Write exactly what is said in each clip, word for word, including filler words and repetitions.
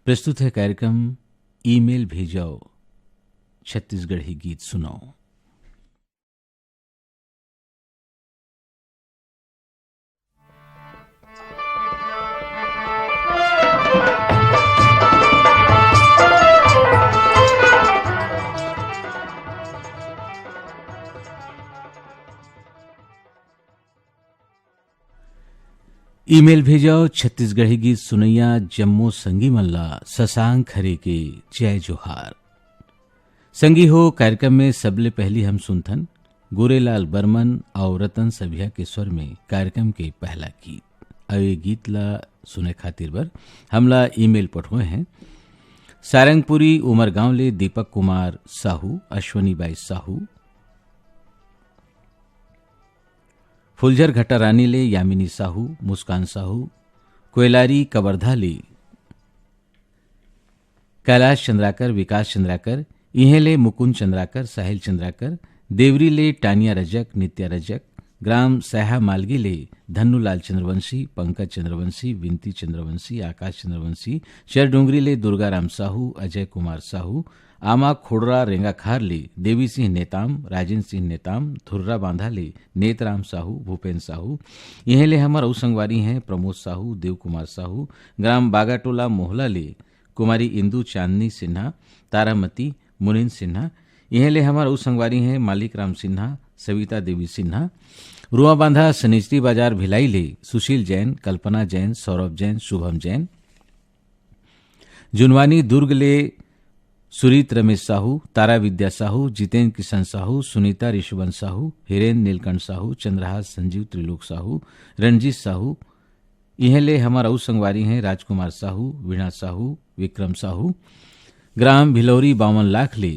प्रस्तुत है कार्यक्रम ईमेल भेजाओ, छत्तीसगढ़ी गीत सुनाओ। ईमेल भेजव छत्तीसगढ़ी गीत सुनइया जम्मो संगी मन ला शशांक हरे के जय जोहार। संगी हो, कार्यक्रम में सबले पहली हम सुनथन गोरेलाल बर्मन अउ रतन सभिया के स्वर में कार्यक्रम के पहला गीत। अउ ये गीत ला सुने खातिर बर हमला ईमेल पठोए हैं सारंगपुरी उमरगांव ले दीपक कुमार साहू, अश्वनी बाई साहू, फुलझर घटारानी ले यामिनी साहू, मुस्कान साहू, कोयलारी कवर्धा ले कैलाश चंद्राकर, विकास चंद्राकर, इहें ले मुकुंद चंद्राकर, साहिल चंद्राकर, देवरी ले टानिया रजक, नित्या रजक, ग्राम सैहा मालगी ले धन्नूलाल चंद्रवंशी, पंकज चंद्रवंशी, विनती चंद्रवंशी, आकाश चंद्रवंशी, चरडोंगरी ले दुर्गाराम साहू, अजय कुमार साहू, आमा खोड़रा रेंगाखार ले देवी सिंह नेताम, राजेंद्र सिंह नेताम, धुर्रा बांधा ले नेतराम साहू, भूपेन साहू, इहें ले हमर अउ संगवारी हैं प्रमोद साहू, देव कुमार साहू, ग्राम बागाटोला मोहला ले कुमारी इंदु, चांदनी सिन्हा, तारामती, मुनिन सिन्हा, इहें ले हमर अउ संगवारी हैं मालिक राम सिन्हा, सविता देवी सिन्हा, रुआ बांधा, सनिचरी बाजार भिलाई ले सुशील जैन, कल्पना जैन, सौरभ जैन, शुभम जैन, जुनवानी दुर्ग ले सुरीत रमेश साहू, तारा विद्या साहू, जितेंद्र किशन साहू, सुनीता ऋषिवंश साहू, हिरेन नीलकंठ साहू, चंद्रहास संजीव, त्रिलोक साहू, रणजीत साहू, इहें ले हमर अउ संगवारी हैं राजकुमार साहू, वीणा साहू, विक्रम साहू, ग्राम भिलौरी बावन लाख ले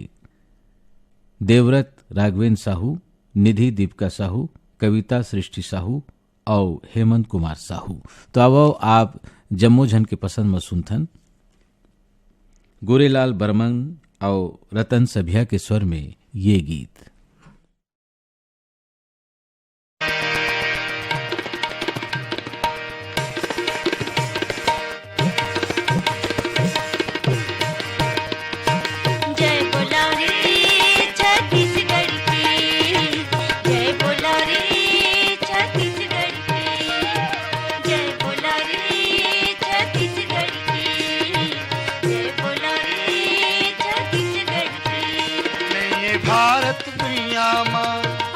देवव्रत राघवेंद्र साहू, निधि दीपिका साहू, कविता सृष्टि साहू अउ हेमंत कुमार साहू। तो आवव आप जम्मो झन के पसंद म सुनथन गोरेलाल बर्मन अउ रतन सभिया के स्वर में ये गीत। जय बोला रे छत्तीसगढ़ की, जय बोला रे छत्तीसगढ़ की, जय बोला रे छत्तीसगढ़ की, जय बोला रे छत्तीसगढ़ की। नहीं भारत भुइयां मा,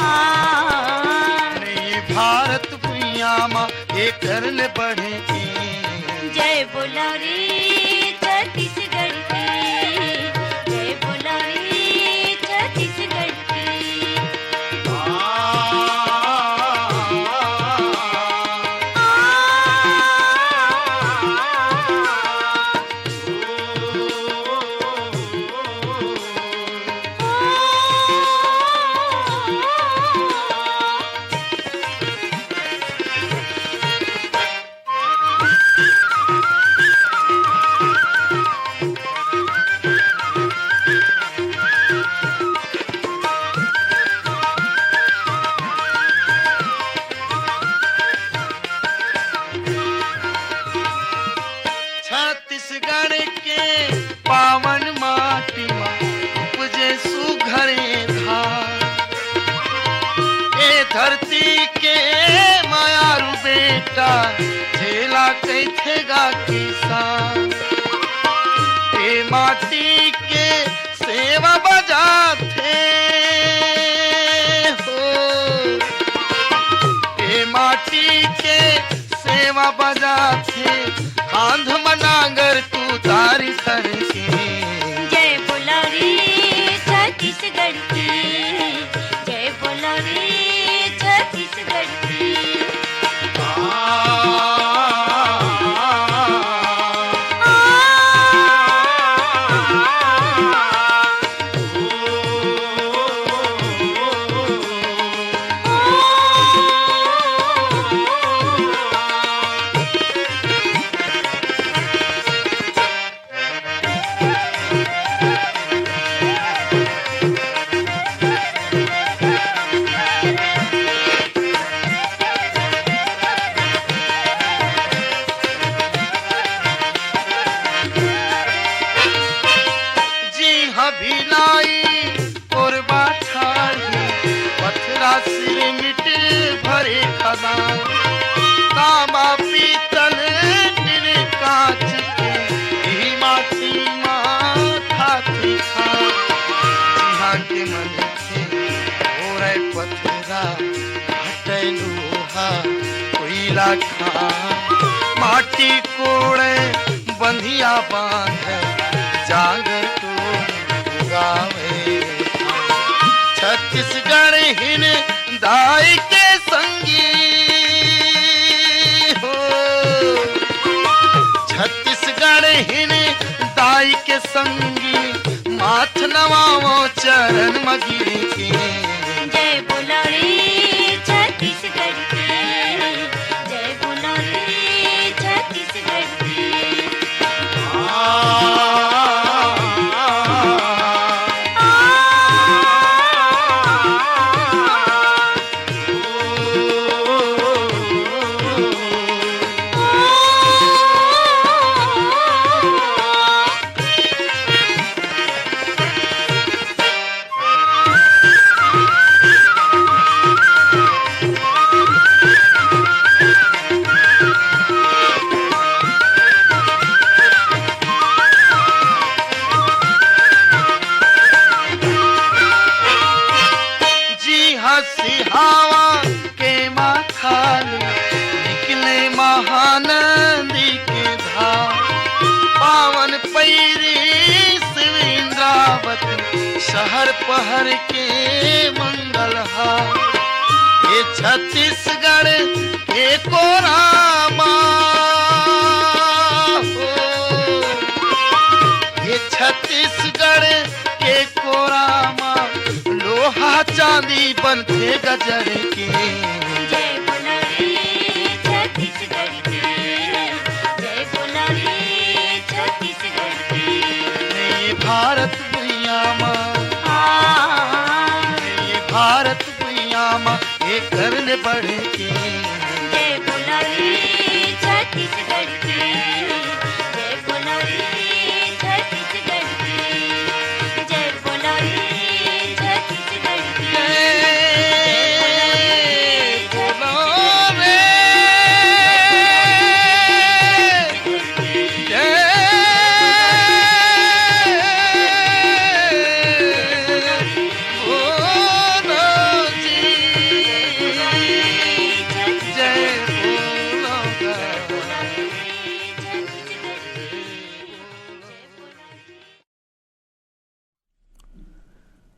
हाँ। नहीं भारत भुइयां मा एकर ले बढ़े के। जय बोला रे छत्तीसगढ़ की, जय बोला रे छत्तीसगढ़ की। छत्तीसगढ़ के पावन माटी मा उपजे सुघरे धान। ए धरती के मयारू बेटा, जेला कहिथे गा किसान। ए माटी के सेवा बजाथे हो, ए माटी के सेवा बजाथे, हांध म नांगर तू तारी सर के। जय बोला रे छत्तीसगढ़ की, जय बोला रे छत्तीसगढ़ की। लाखा माटी कोड़े बंधिया बांधे जांगर टोल गावे। छत्तीसगढ़ हिन दाई के संगी हो, छत्तीसगढ़ हिन दाई के संगी, माथ नवावो चरण म गिर के। जय बोलो रे छत्तीसगढ़ के, जय बोलो रे छत्तीसगढ़ के। जी हाँ, सिहावा के माथा ले निकले महानदी के धार। पावन पैरी शिव इंद्रावती, शहर पहर के मंगल हार। ये छत्तीसगढ़ के कोरामा हो, ये छत्तीसगढ़ के कोरामा, लोहा चांदी बनथे गजर के। जय बोलो रे छत्तीसगढ़ के, जय बोलो रे छत्तीसगढ़ के। ये भारत भुइयां मा, ये भारत भुइयां मा, एकर ले बढ़ के। जय बोलो रे छत्तीसगढ़ के, जय बोलो रे छत्तीसगढ़ के, जय बोलो रे छत्तीसगढ़ के। जय बोलो रे।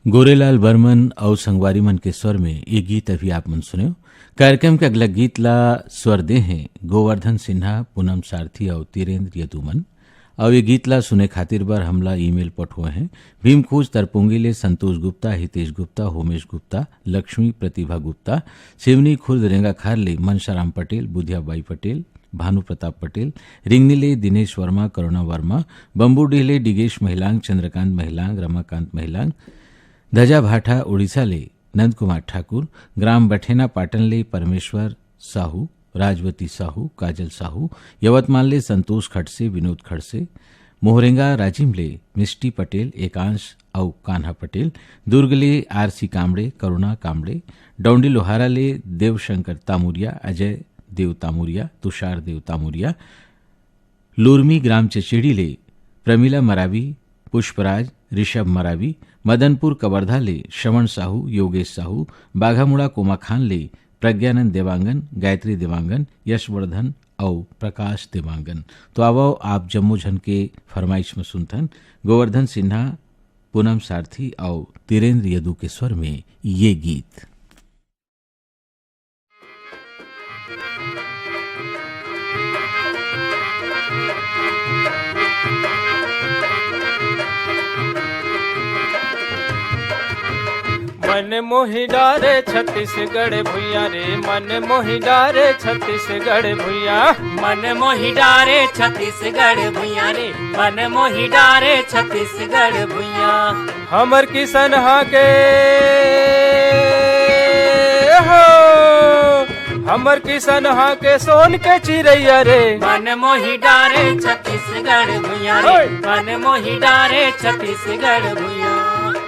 गोरेलाल बर्मन अउ संगवारी मन के स्वर में ये गीत अभी आप मन सुनेव। कार्यक्रम के अगला गीत ला स्वर दे हैं गोवर्धन सिन्हा, पूनम सारथी अउ तीरेंद्र यदुमन। अउ ये गीत ला सुने खातिर बर हमला ईमेल पठोए हैं भीमखोज तरपुंगी ले संतोष गुप्ता, हितेश गुप्ता, होमेश गुप्ता, लक्ष्मी प्रतिभा गुप्ता, सिवनी खुर्द रेंगाखार ले मनशाराम पटेल, बुधिया बाई पटेल, भानु प्रताप पटेल, रिंगनी ले दिनेश वर्मा, करुणा वर्मा, बम्बूडीह ले डिगेश महिलांग, चंद्रकांत महिलांग, रमाकांत महिलांग, धजा भाठा उड़ीसा ले नंद कुमार ठाकुर, ग्राम बठेना पाटन ले परमेश्वर साहू, राजवती साहू, काजल साहू, यवतमाल ले संतोष खड़से, विनोद खड़से, मोहरेंगा राजिम ले मिष्टी पटेल, एकांश अउ कान्हा पटेल, दुर्ग ले आरसी कामड़े, करुणा कामड़े, डौंडी लोहारा ले देवशंकर तामुरिया, अजय देव तामुरिया, तुषार देव तामुरिया, लुरमी ग्राम चचेड़ी ले प्रमिला मरावी, पुष्पराज, ऋषभ मरावी, मदनपुर कवर्धा ले श्रवण साहू, योगेश साहू, बाघामुड़ा कोमाखान ले प्रज्ञानंद देवांगन, गायत्री देवांगन, यशवर्धन अउ प्रकाश देवांगन। तो आवव, आप जम्मो झन के फरमाइश में सुनथन गोवर्धन सिन्हा, पूनम सारथी अउ तीरेंद्र यदु के स्वर में ये गीत। मन मोहि डारे छत्तीसगढ़ भुइयां रे, मन मोहि डारे छत्तीसगढ़ भुइयां। मन मोहि डारे छत्तीसगढ़ भुइयां रे, मन मोहि डारे छत्तीसगढ़ भुइयां। हमर किसनहा के हो, हमर किसनहा के सोन के चिरैया रे। मन मोहि डारे छत्तीसगढ़ भुइयां रे, ओए। मन मोहि डारे छत्तीसगढ़ भुइयां।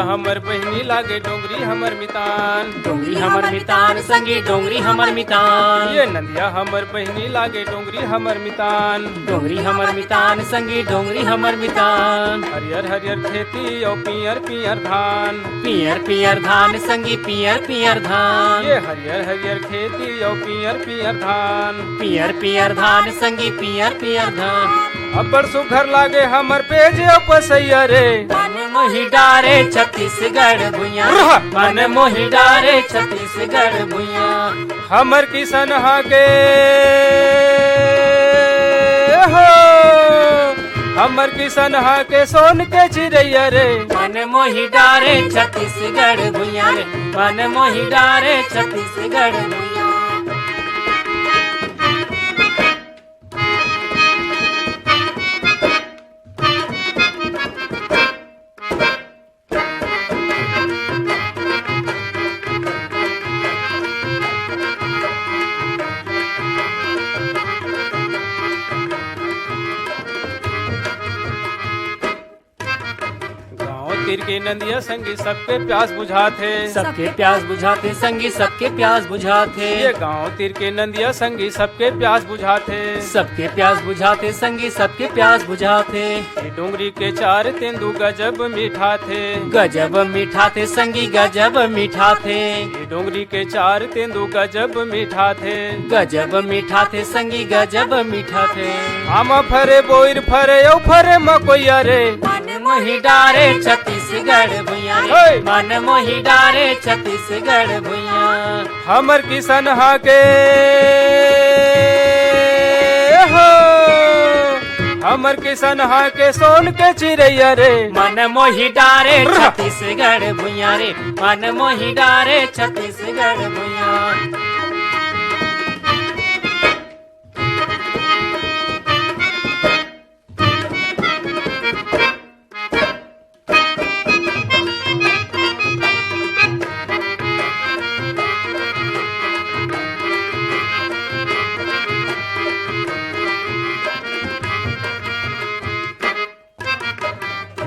हमर बहिनी लागे डोंगरी हमर मितान। डोंगरी हमर मितान संगी, डोंगरी हमर मितान। ये नंदिया हमर बहिनी लागे डोंगरी हमर मितान। डोंगरी हमर मितान संगी, डोंगरी हमर मितान। हरियर हरियर खेती अउ पियर पियर धान। पियर पियर धान संगी, पियर पियर धान। ये हरियर हरियर खेती अउ पियर पियर धान। पियर पियर धान संगी, पियर पियर धान। अब्बड़ सुघर लागे हमर पेज अउ पसैया रे। मन मोहि डारे छत्तीसगढ़ भुइयां। रहा। मन मोहि डारे छत्तीसगढ़ भुइयां। हमर किसनहा के हो, हमर किसनहा के सोन के चिरैया रे। मन मोहि डारे छत्तीसगढ़ भुइयां रे। मन मोहि डारे छत्तीसगढ़ भुइयां। गांव तीर के नंदिया संगी सबके प्यास बुझाथे। सबके प्यास बुझाथे संगी, सबके प्यास बुझाथे। ये गांव तीर के नंदिया संगी सबके प्यास बुझाथे। सबके प्यास बुझाथे संगी, सबके प्यास बुझाथे। ये डोंगरी के चार तेंदू गजब मिठाथे। गजब मिठाथे संगी, गजब मिठाथे। ये डोंगरी के चार तेंदू गजब मिठाथे। गजब मिठाथे संगी, गजब मिठाथे। आमा फरे, बोइर फरे, अउ फरे मकोइया रे। मन मोहि डारे छत्तीसगढ़ भुइयां रे। हे! मन मोहि डारे छत्तीसगढ़ भुइयां। हमर किसनहा के हो, हमर किसनहा के सोन के चिरैया रे। मन मोहि डारे रहा। छत्तीसगढ़ भुइयां रे। मन मोहि डारे छत्तीसगढ़ भुइयां।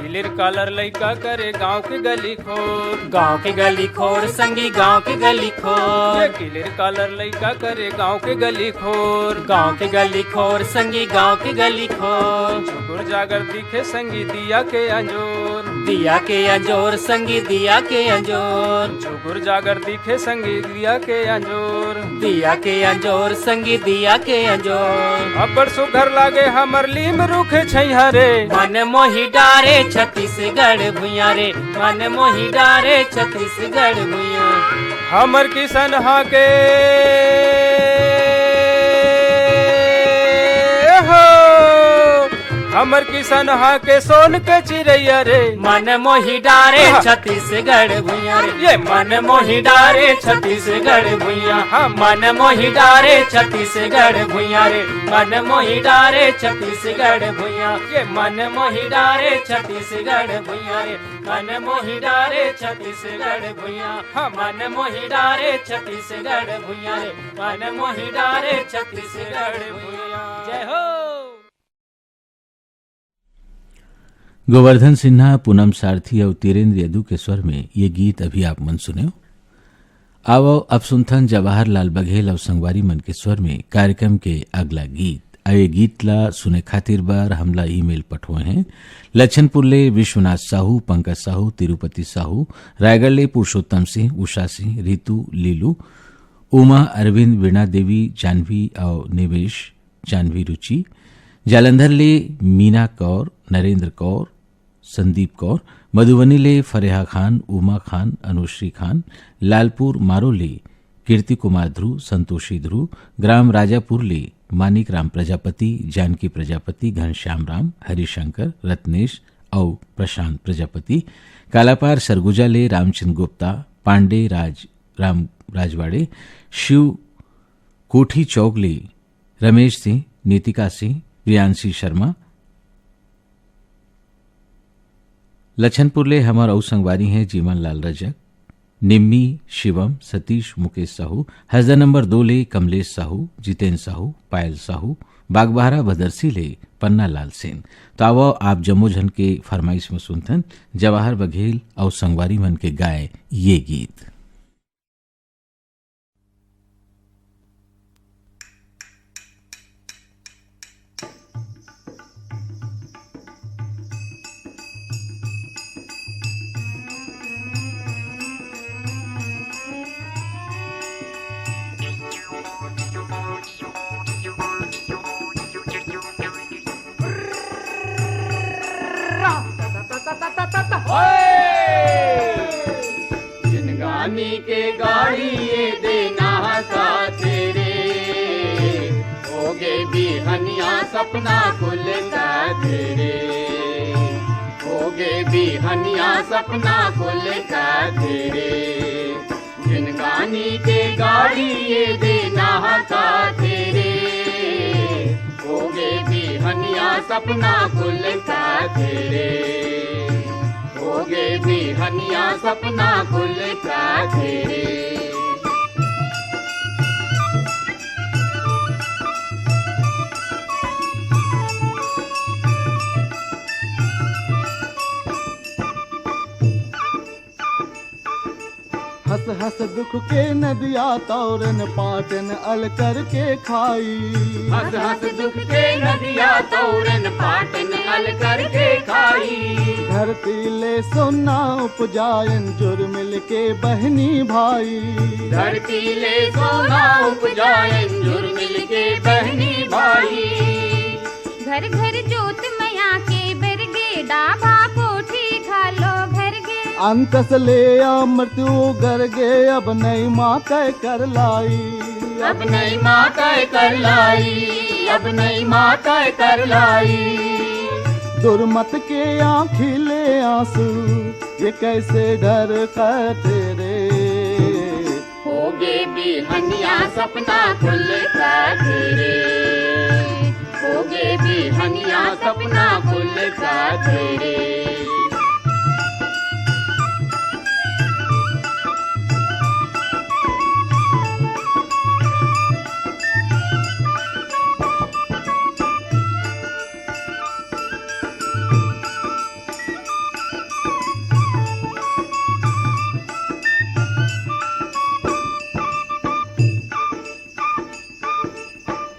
किलिर कालर लइका करे गांव के गली खोर। गांव के गली खोर संगी, गांव के गली खोर। ये किलिर कालर लइका करे गांव के गली खोर। गांव के गली खोर संगी, गांव के गली खोर। झुकुर जागर दिखे संगी दिया के अंजोर। दिया के अंजोर संगी, दिया के अंजोर। झुकुर जागर दिखे संगी दिया के अंजोर। दिया के अंजोर संगी, दिया के अंजोर। अब्बड़ सुघर लागे हमर लीम रूख छइहां रे। मन मोहि डारे छत्तीसगढ़ भुइयां रे। मन मोहि डारे छत्तीसगढ़ भुइयां। हमर किसनहा के हो, हमर किसनहा के सोन के चिरैया रे। मन मोहि डारे हाँ। छत्तीसगढ़ भुइयां रे। ये मन मोहि डारे छत्तीसगढ़ भुइयां। हाँ। मन मोहि डारे छत्तीसगढ़ भुइयां रे। मन मोहि डारे छत्तीसगढ़ भुइयां। ये मन मोहि डारे छत्तीसगढ़ भुइयां रे। मन मोहि डारे छत्तीसगढ़ भुइयां। हाँ। मन मोहि डारे छत्तीसगढ़ भुइयां रे। मन मोहि डारे छत्तीसगढ़ भुइयां। जय हो। गोवर्धन सिन्हा, पूनम सारथी अउ तीरेंद्र यदु के स्वर में ये गीत अभी आप मन सुनेव। आवव, अब सुनथन जवाहरलाल बघेल अउ संगवारी मन के स्वर में कार्यक्रम के अगला गीत। अउ ये गीत ला सुने खातिर बर हमला ईमेल पठोए हैं लक्षनपुर ले विश्वनाथ साहू, पंकज साहू, तिरुपति साहू, रायगढ़ ले पुरुषोत्तम सिंह, उषा सिंह, रितु, लीलू, उमा, अरविंद, वीणा देवी, जानवी अउ निवेश, जानवी रुचि, जालंधर ले मीना कौर, नरेंद्र कौर, संदीप कौर, मधुबनी ले फरेहा खान, उमा खान, अनुश्री खान, लालपुर मारो ले कीर्ति कुमार ध्रुव, संतोषी ध्रुव, ग्राम राजापुर ले मानिक राम प्रजापति, जानकी प्रजापति, घनश्याम राम, हरिशंकर, रत्नेश अउ प्रशांत प्रजापति, कालापार सरगुजा ले रामचंद्र गुप्ता, पांडे राज, राम राजवाड़े, शिव कोठी चौक ले रमेश सिंह, नीतिका सिंह, प्रियांशी शर्मा। लछनपुर ले हमर अउ संगवारी हैं जीवन लाल रजक, निम्मी, शिवम, सतीश, मुकेश साहू, हजदा नंबर दो ले कमलेश साहू, जितेन साहू, पायल साहू, बागबाहरा बदरसी ले पन्ना लाल सेन। तो आवो, आप जम्मो झन के फरमाइश में सुनथन जवाहर बघेल अउ संगवारी मन के गाए ये गीत। जिनगानी के गाड़ी ये देना का तेरे, होगे बिहनिया सपना खुल का तेरे, होगे बिहनिया सपना खुल का तेरे। जिनगानी के गाड़ी ये देना का तेरे, होगे बिहनिया सपना खुल का तेरे, होगे बिहनिया सपना खुल का तेरे। हंस हंस दुख के नदिया तौरन पाटन अल करके खाई। हंस हंस दुख के नदिया तौरन पाटन अल करके खाई। धरती ले सोना उपजायन जुर्मिल के बहनी भाई। धरती ले सोना उपजायन जुर्मिल के बहनी भाई। घर घर जोत मया के बरगे, डाभा कोठी घलो भरगे। अंतस ले अमृत उगरगे, अब नई माँ तय कर लाई। अब नई माँ तय कर लाई, अब नई माँ तय कर लाई। दुर्मत के आँखी ले आंसू, ये कैसे ढरकत रे। होगे बिहनिया सपना खुल का तेरे, होगे बिहनिया सपना खुल का तेरे।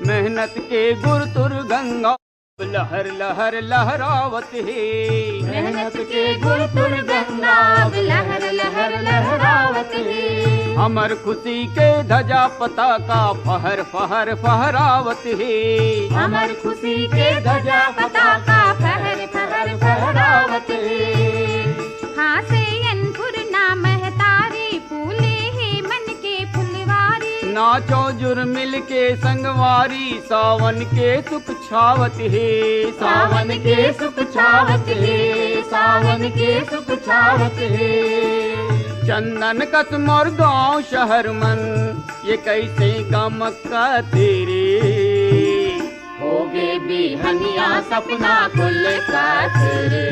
मेहनत के गुरतुर गंगा लहर लहर लहरावत हे। मेहनत के गुरतुर गंगा अब लहर लहर लहरावत हे। हमर खुशी के धजा पताका फहर फहर फहरावत हे। हमर खुशी के धजा पताका फहर फहर फहरावत हे। हाँ से अनपुरना महतारी फूले हे मन के फुलवारी। नाचो जुर्मिल के संगवारी, सावन के सुख छावत हे। सावन के सुख छावत हे, सावन के सुख छावत हे। चंदन कस मोर गांव शहर मन, ये कैसे गमकत रे। होगे बिहनिया सपना खुल का तेरे,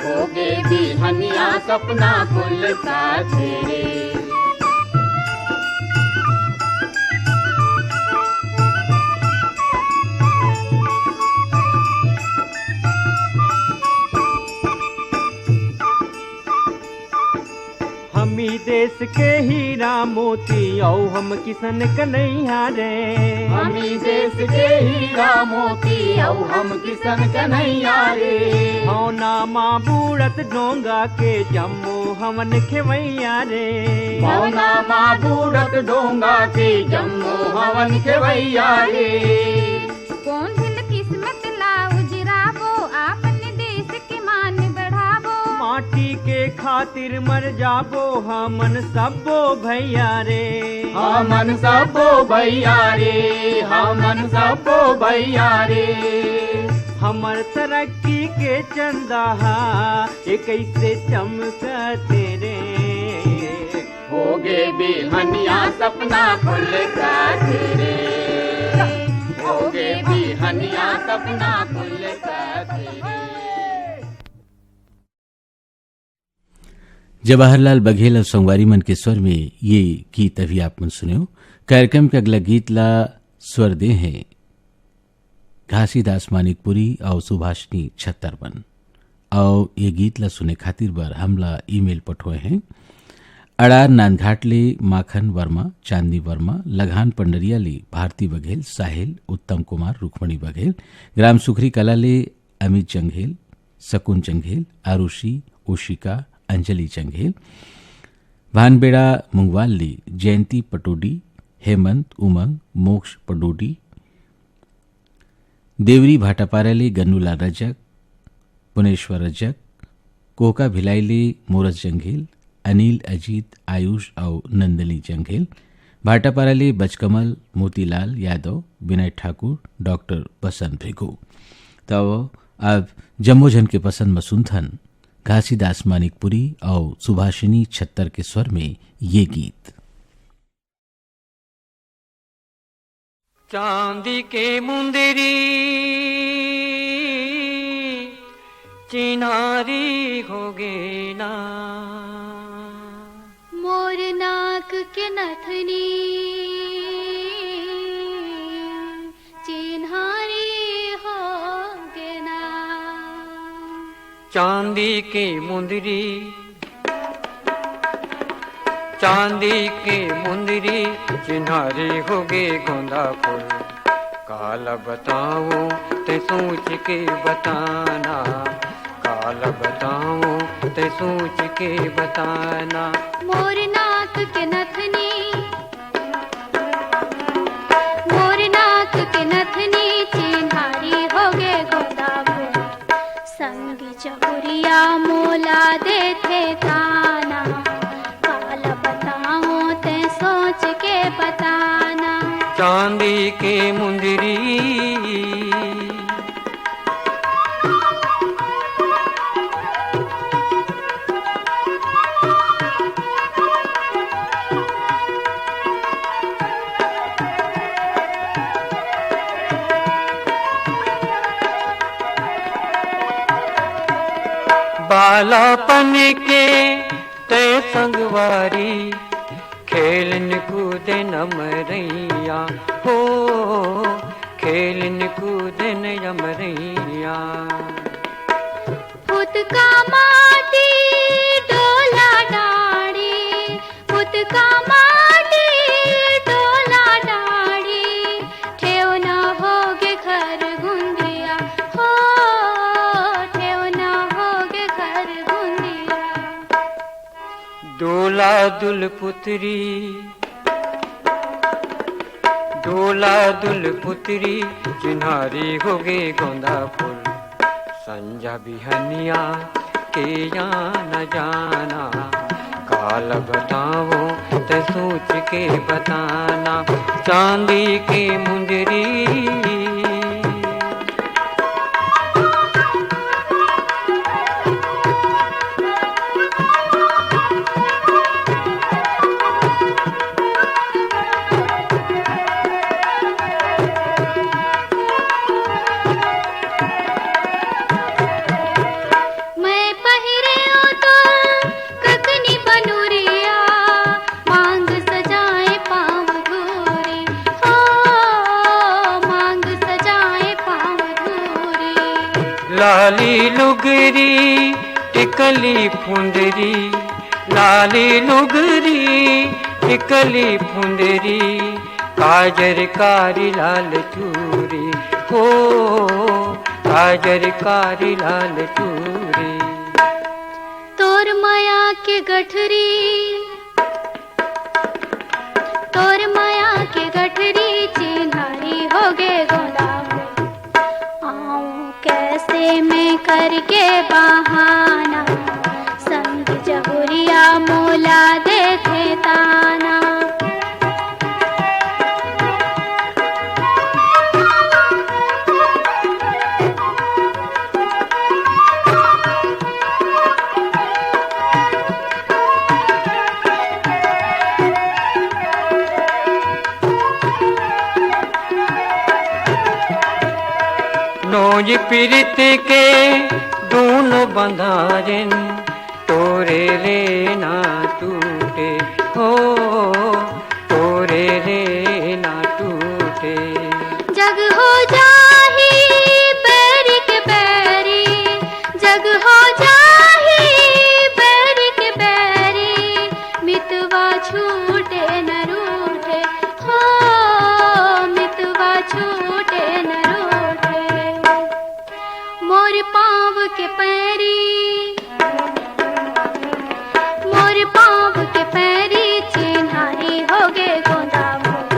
होगे बिहनिया सपना खुल का तेरे। हमी देश के हीरा मोती अउ हम किसन कन्हैया रे। हमी देश के हीरा मोती अउ हम किसन कन्हैया रे। भौना मा बूड़त डोंगा के जम्मो हवन खेवैया रे। भौना मा बूड़त डोंगा के जम्मो हवन खेवैया रे। कोन झन किस्मत ला उजराबो, आपन देश के मान बढ़ाबो। माटी के खातिर मर जाबो हमन सब्बो भैया रे। हमन सब्बो भैया रे, हमन सब्बो भैया रे। हमर तरक्की के चंदा हा, ये कैसे चमकत रे। होगे बिहनिया सपना खुल का तेरे, होगे बिहनिया सपना खुल का तेरे। जवाहरलाल बघेल अउ संगवारी मन के स्वर में ये गीत अभी आप मन सुनेव। कार्यक्रम के अगला गीत ला स्वर दे हैं घासीदास मानिकपुरी अउ सुभाषिनी छत्तर मन। अउ ये गीत ला सुने खातिर बर हमला ईमेल पठोए हैं। अड़ार नांदघाट ले माखन वर्मा, चांदनी वर्मा, लघान पंडरिया ले भारती बघेल, साहिल, उत्तम कुमार, रुक्मणी बघेल, ग्राम सुखरी कला ले अमित जंघेल, सकुन जंघेल, आरुषि, ओशिका, अंजलि जंघेल, भानबेड़ा मुंगवाल ले जयंती पटोडी, हेमंत, उमंग, मोक्ष पटोडी, देवरी भाटापारा ले गन्नूलाल रजक, पुनेश्वर रजक, कोका भिलाई ले मोरस जंघेल, अनिल, अजीत, आयुष अउ नंदनी जंघेल, भाटापारा ले बचकमल, मोतीलाल यादव, विनय ठाकुर, डॉक्टर बसंत भृगु। तब अब जम्मो झन के पसंद म सुनथन घासीदास मानिकपुरी अउ सुभाषिनी छत्तर के स्वर में ये गीत। चांदी के मुंदरी चिन्हारी होगे ना। मोर नाक के नथनी चिन्हारी होगे ना। चांदी के मुंदरी, चांदी के मुंदरी चिन्हारी होगे गोंदा फूल। काला बतावंव तैं सोच के बताना, काला बतावंव तैं सोच के बताना। मोर नाक के नथनी, मोर नाक के नथनी चिन्हारी होगे गोंदा फूल। संगी जहुरिया मोला देथे ताना, काला बतावंव तैं सोच के बताना। चांदी के मुंदरी। बालापन के तैं संगवारी, खेलन कूदन अमरैया हो, खेलन कूदन अमरैया। फुतका माटी डोला डाड़ी, फुतका माटी डोला डाड़ी, ठेवना होगे घर गुंदिया हो, ठेवना होगे घर गुंदिया। डोला दुल पुतरी, डोला दुल पुतरी, चिन्हारी होगे गोंदा फूल। संझा बिहनिया के आना जाना, काला बतावंव तैं सोच के बताना। चांदी के मुंदरी। मैं पहिरे ओ तो ककनी बनुरिया, मांग सजाए पाँव धूरी, हो, मांग सजाए पाँव धूरी। लाली लुगरी टिकली फुंदरी, लाली लुगरी टिकली फुंदरी, काजर कारी लाल चूरी हो, काजर कारी लाल चूरी। तोर मया के गठरी, तोर मया के गठरी चिन्हारी होगे गोंदा फूल। आऊं कैसे मैं करके बहाना, संग जहुरिया मोला देथे ताना। नोई पीरित के दूनो बंधारिन, तोर रे रे ना टूटे, हो, ओ रे रे ना टूटे। जग हो जाही बैरी के बैरी, जग हो जाही बैरी के बैरी, मितवा छूटे न रूठे, हो, मितवा छूटे न रूठे। मोर पाँव के पैरी, मोर पाँव के पैरी चिन्हारी होगे गोंदा मोर।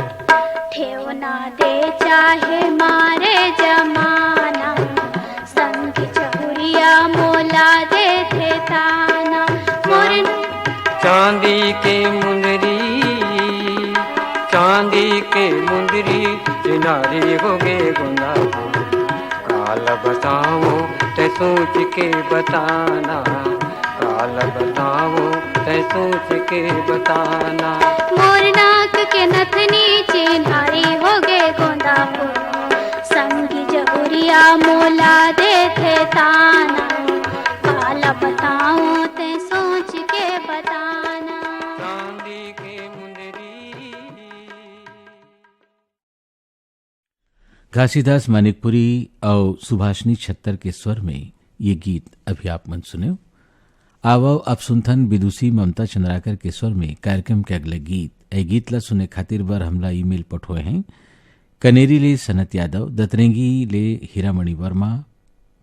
ठेवना दे चाहे मारे जमाना, संग चहुरिया मोला देथे ताना। मोर चांदी के मुंदरी, चांदी के मुंदरी, चिन्हारी होगे गोंदा मोर। काला बताओ तै सोच के बताना, काला बताओ तै सोच के बताना। मोर नाक के नथनी चिन्हारी होगे गोंदा फूल, संगी जहुरिया मोला देथे ताना। काला बताओ तै सोच के बताना। चांदी के मुंदरी। घासीदास मानिकपुरी अउ सुभाषिनी छत्तर के स्वर में ये गीत अभी आप मन सुनेव। आवव, अब सुनथन विदुषी ममता चंद्राकर के स्वर में कार्यक्रम के अगले गीत। ए गीत ला सुने खातिर बर हमला ईमेल पठोए हैं कनेरी ले सनत यादव, दतरेंगी ले हीरामणि वर्मा,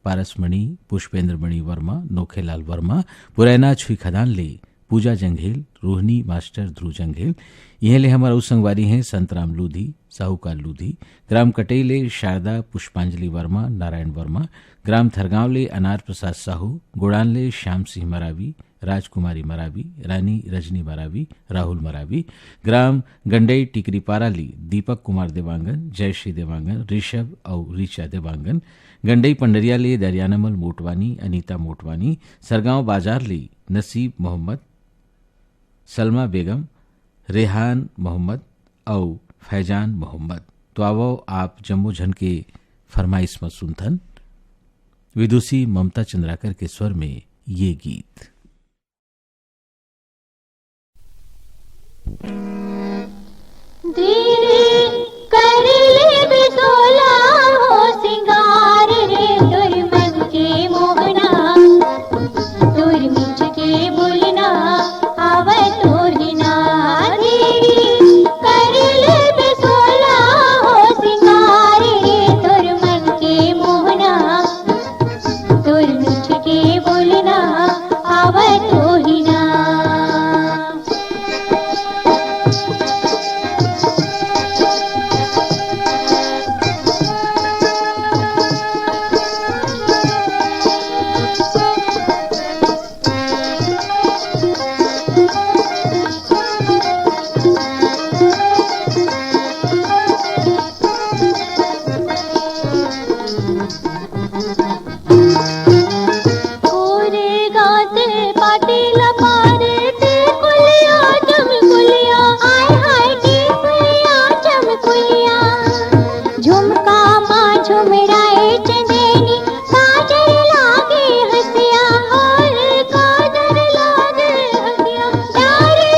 पारसमणि, पुष्पेंद्रमणि वर्मा, नोखेलाल वर्मा, पुरैना छुईखदान ले पूजा जंघेल, रोहिणी मास्टर ध्रुव जंघेल। इहें ले हमर अउ संगवारी हैं संतराम लूधी, साहूकार लूधी, ग्राम कटई ले शारदा पुष्पांजलि वर्मा, नारायण वर्मा, ग्राम थरगांव ले अनार प्रसाद साहू, गोड़ान ले श्याम सिंह मरावी, राजकुमारी मरावी, रानी रजनी मरावी, राहुल मरावी, ग्राम गंडई टिकरीपारा ले दीपक कुमार देवांगन, जयश्री देवांगन, ऋषभ अउ ऋचा देवांगन, गंडई पंडरिया ले दरियानमल मोटवानी, अनीता मोटवानी, सरगांव बाजार ले नसीब मोहम्मद, सलमा बेगम, रेहान मोहम्मद अउ फैजान मोहम्मद। तो आवव, आप जम्मो झन के फरमाइश म सुनथन विदुषी ममता चंद्राकर के स्वर में ये गीत। देरी कर ले बिसोला हो सिंगार रे, तोर मन के मोहना, तोर मीठ के बोलना, आवै तोर ही ना। देरी कर ले बिसोला हो सिंगार रे, तोर मन के मोहना, तोर मीठ के बोलना, आवै तोर ही ना। कोरे गाते पाटे लपारे ते कुलिया चमकुलिया, आय हाय ते कुलिया चमकुलिया। झुमका मा झुमराए चंदेनी, काजर लागे हसिया, और काजर लागे हसिया। डारे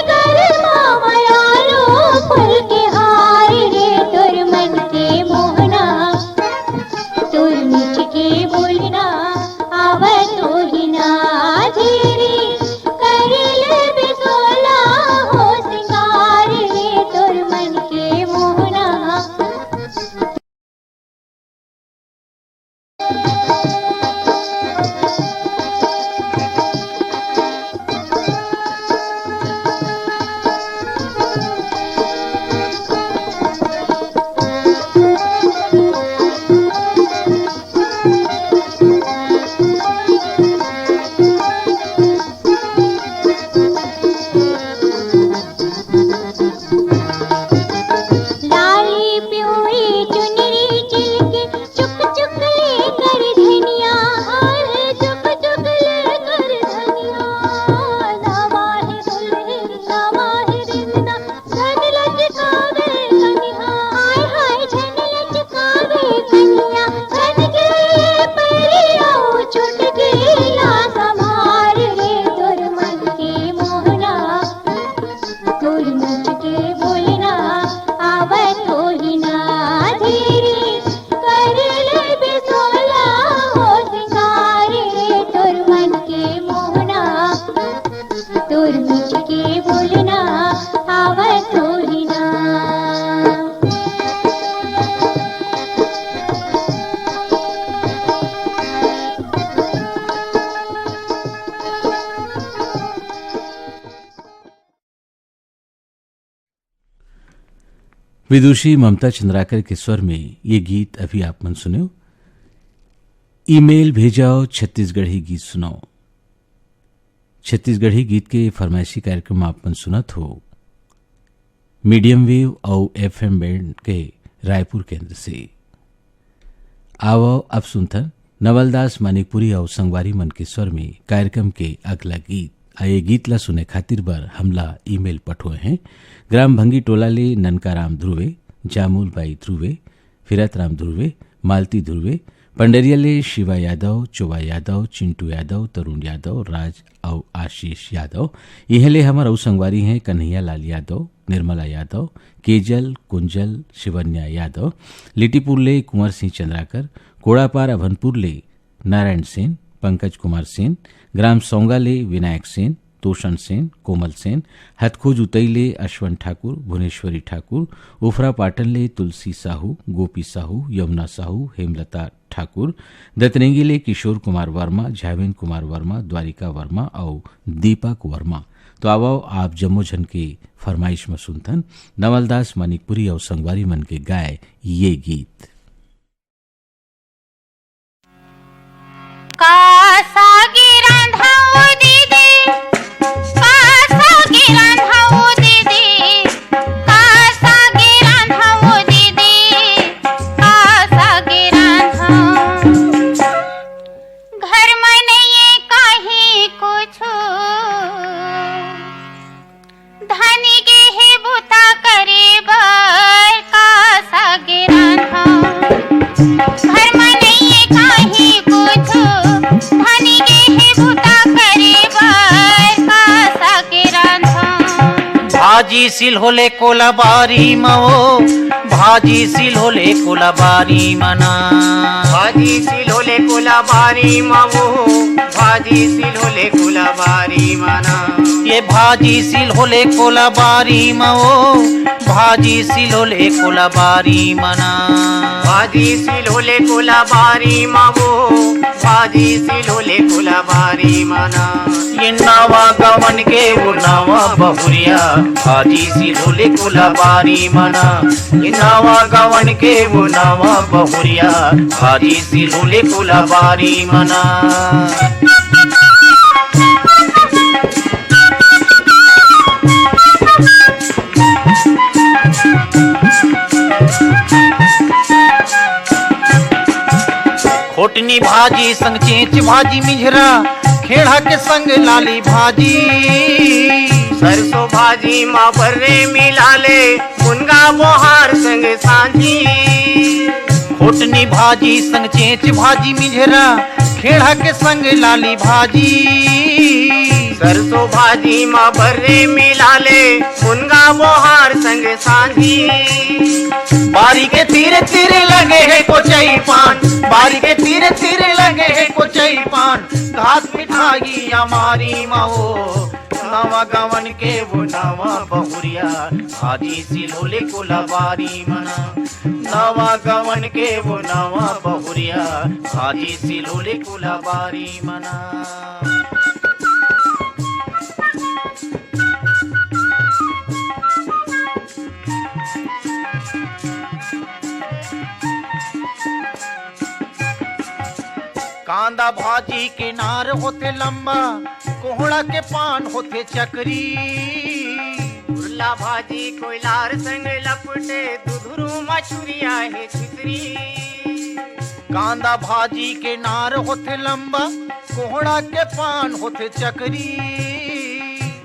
गरमा मयालो फूल के हार रे, तोर मन के मोहना, तोर मीठ के बोलना, आवै तोर ही ना। देरी कर ले बिसोला हो सिंगार रे, तोर मन के मोहना। लाली प्योरी चुनरी चिलके, चुक चुक लेकर धनिया, हाय चुक चुक लेकर धनिया। नवा है दुल्हन, नवा है रिंदा, झन लचकावे कनिहा, हाय हाय झन लचकावे कनिहा। झन के परियो छुटकी ला संभार रे, तोर मुझके बोलना आवत होही ना, धीरे कर ले बिसोला हो सिंगारे, तोर मन के मोहना, तोर मुझके बोलना आवत होही ना। विदुषी ममता चंद्राकर के स्वर में ये गीत अभी आप मन सुन्यो। ईमेल भेजव छत्तीसगढ़ी गीत सुनव। छत्तीसगढ़ी गीत के फरमाइशी कार्यक्रम आप मन सुनत हो मीडियम वेव अउ एफएम बैंड के रायपुर केंद्र से। आवव अब सुनथन नवलदास मानिकपुरी अउ संगवारी मन के स्वर में कार्यक्रम के अगला गीत। आ ये गीत ला सुने खातिर बर हमला ईमेल पठोए हैं ग्राम भंगी टोला ले ननका राम ध्रुवे, जामुल बाई ध्रुवे, फिरत राम ध्रुवे, मालती ध्रुवे, पंडरिया ले शिवा यादव, चोवा यादव, चिंटू यादव, तरुण यादव, राज अउ आशीष यादव। इहें ले हमर अउ संगवारी हैं कन्हैया लाल यादव, निर्मला यादव, केजल, कुंजल, शिवन्या यादव, लिटीपुर ले कुंवर सिंह चंद्राकर, कोड़ापार अभनपुर ले नारायण सेन, पंकज कुमार सेन, ग्राम सौंगा ले विनायक सेन, तोषण सेन, कोमल सेन, हथखोज उतई ले अश्वन ठाकुर, भुवनेश्वरी ठाकुर, उफरा पाटन ले तुलसी साहू, गोपी साहू, यमुना साहू, हेमलता ठाकुर, दतरेंगी ले किशोर कुमार वर्मा, झावेन कुमार वर्मा, द्वारिका वर्मा अउ दीपक वर्मा। तो आवव आप जम्मो झन के फरमाइश म सुनथन नवलदास मानिकपुरी अउ संगवारी मन के गाय ये गीत। का सागी रांधव दीदी, का सागी रांधव दीदी, का सागी रांधव दीदी, का सागी रांधव। घर म नइये काहीं कुछु, धनी गे हे बूता करे बर का सागे रांधव। घर म नइये काहीं कुछु, धनी गे हे बूता करे बर का सागे रांधव। भाजी सिल होले कोला बारी म ओ, भाजी सिल होले कोला बारी म ना। भाजी सिल होले कोला बारी म ओ, भाजी सिल होले कोला बारी म ना। ये भाजी सिल होले कोला बारी म ओ, भाजी सिल होले कोला बारी म ना। भाजी सिल होले कोला बारी म ओ, भाजी सिल होले कोला बारी म ना। ये नवा गवन के वो नवा बहुरिया, भाजी सिल होले कोला बारी म ना। ये नवा गवन के वो नवा बहुरिया, भाजी सिल होले कोला बारी म ना। खोटनी भाजी संग चेंच भाजी मिझरा, खेड़ा के संग लाली भाजी। सरसों भाजी म बर्रे मिला ले, मुनगा बोहार संग सांझी। खोटनी भाजी संग चेंच भाजी मिझरा, खेड़ा के संग लाली भाजी। सरसों भाजी म बर्रे मिला ले, मुनगा बोहार संग सांझी। बारी के तीर तीर लगे हे कोचई पान, बारी के तीर तीर लगे हे कोचई पान। घास मिठाई अमारी म ओ, नवा गवन के वो नवा बहुरिया, भाजी सिल होले कोला बारी म ना। नवा गवन के वो नवा बहुरिया, भाजी सिल होले कोला बारी म ना। कांदा भाजी के नार होथे लंबा, कोहड़ा के पान होथे चकरी। उरला भाजी कोइलार संग लपटे, दुधरू मछुरिया हे छितरी। कांदा भाजी के नार होथे लंबा, कोहड़ा के पान होथे चकरी।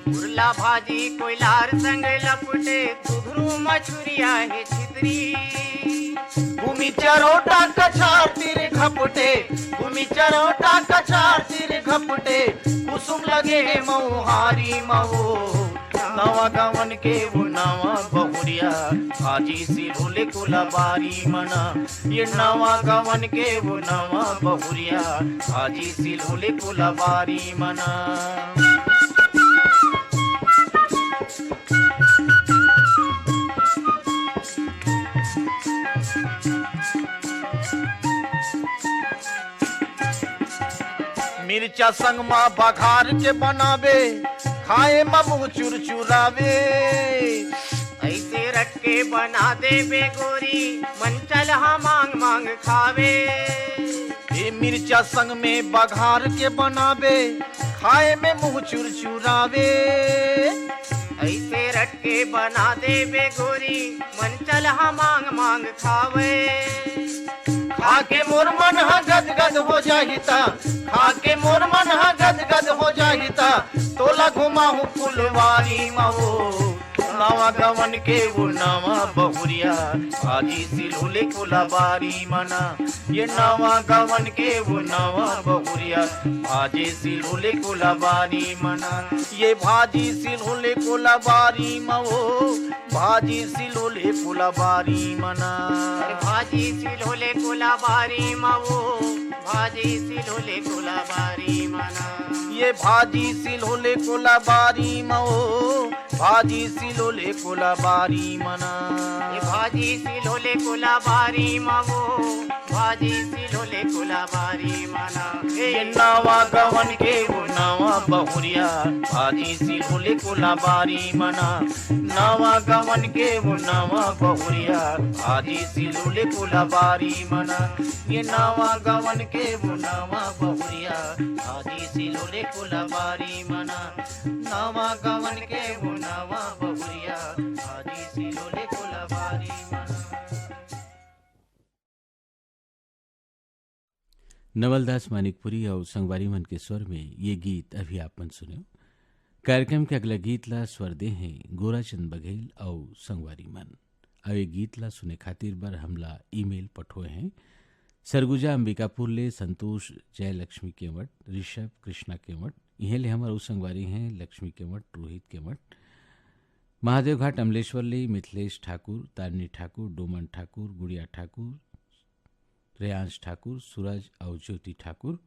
उरला भाजी कोइलार संग लपटे, दुधरू मछुरिया हे छितरी। घूमी चरोटा कछार तीर घपटे, घूमी चरोटा कछार तीर घपटे, कुसुम लगे हे मऊहारी म ओ। नवा गवन के वो नवा बहुरिया, भाजी सिलोले कोलाबारी मना। ये नवा गवन के वो नवा बहुरिया, भाजी सिलोले कोलाबारी मना। मिर्चा संग मा बघार के बनाबे, खाए मा मुँह चुरचुरावे। ऐसे रट के बना देबे गोरी, मन चलहा मांग मांग खावे। ए मिर्चा संग में बघार के बनाबे, खाए में मुँह चुरचुरावे। ऐसे रट के बना देबे गोरी, मन चलहा मांग मांग खावे। खा के मोर मन ह गदगद हो जाही ता, खा के मोर मन ह गदगद हो जाही ता, तोला घुमाहूँ फुलवारी मा वो। नवा गवन के वो नवा बहुरिया, भाजी सिलोले कोलाबारी मना। ये नवा गवन के वो नवा बहुरिया, भाजी सिलोले कोलाबारी मना। ये भाजी सिलोले कोलाबारी मा वो, भाजी सिलोले कोलाबारी मना। भाजी सिलोले कोलाबारी मा वो, भाजी सिलोले कोलाबारी मना। ये भाजी सिलोले कोलाबारी मा वो, भाजी सिलोले कोलाबारी मना। ये भाजी सिलोले कोलाबारी मा वो, भाजी सिलोले कोलाबारी मना। ये नवा गवन के वो नवा बहुरिया, भाजी सिलोले कोलाबारी मना। नवा गवन के वो नवा बहुरिया, भाजी सिलोले कोलाबारी मना। ये नवा गवन के वो नवा बहुरिया, भाजी सिलोले कोलाबारी मना। नवा गवन के वो नवा बहुरिया, भाजी सिलोले कोलाबारी मना। नवलदास मानिकपुरी अउ संगवारी मन के स्वर में ये गीत अभी आप मन सुनेव। कार्यक्रम के अगला गीत ला स्वर दे हैं गोराचंद बघेल अउ संगवारी मन। अउ ये गीत ला सुने खातिर बर हमला ईमेल पठोए हैं सरगुजा अंबिकापुर ले संतोष जयलक्ष्मी केवट, ऋषभ कृष्णा केवट, इहें ले हमर अउ संगवारी हैं लक्ष्मी केवट, रोहित केवट, महादेवघाट अमलेश्वर ले मिथिलेश ठाकुर, तारिणी ठाकुर, डोमन ठाकुर, गुड़िया ठाकुर, रेयांश ठाकुर, सूरज अउ ज्योति ठाकुर,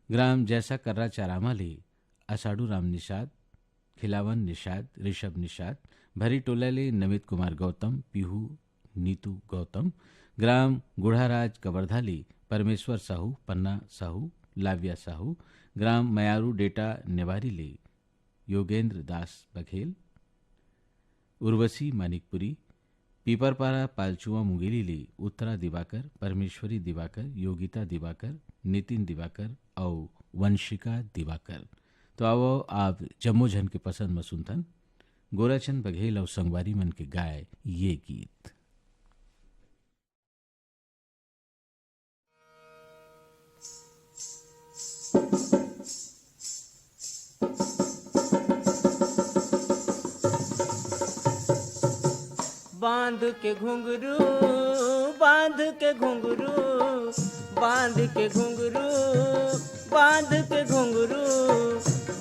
ग्राम जैसा कर्रा चारामा ले असाडू राम निषाद, खिलावन निषाद, ऋषभ निषाद, भरी टोला ले नमित कुमार गौतम, पीहू नीतू गौतम, ग्राम गुढ़ाराज कवर्धा ले परमेश्वर साहू, पन्ना साहू, लाव्या साहू, ग्राम मयारू डेटा नेवारी ले योगेंद्र दास बघेल, उर्वशी मानिकपुरी, पीपरपारा पालचुआ मुंगेली ले उत्तरा दिवाकर, परमेश्वरी दिवाकर, योगिता दिवाकर, नितिन दिवाकर अउ वंशिका दिवाकर। तो आवो, आप जम्मो झन के पसंद म सुनथन गोराचंद बघेल अउ संगवारी मन के गाय ये गीत। बांध के घुंघरू, बांध के घुंघरू, बांध के घुंघरू, बांध के घुंघरू,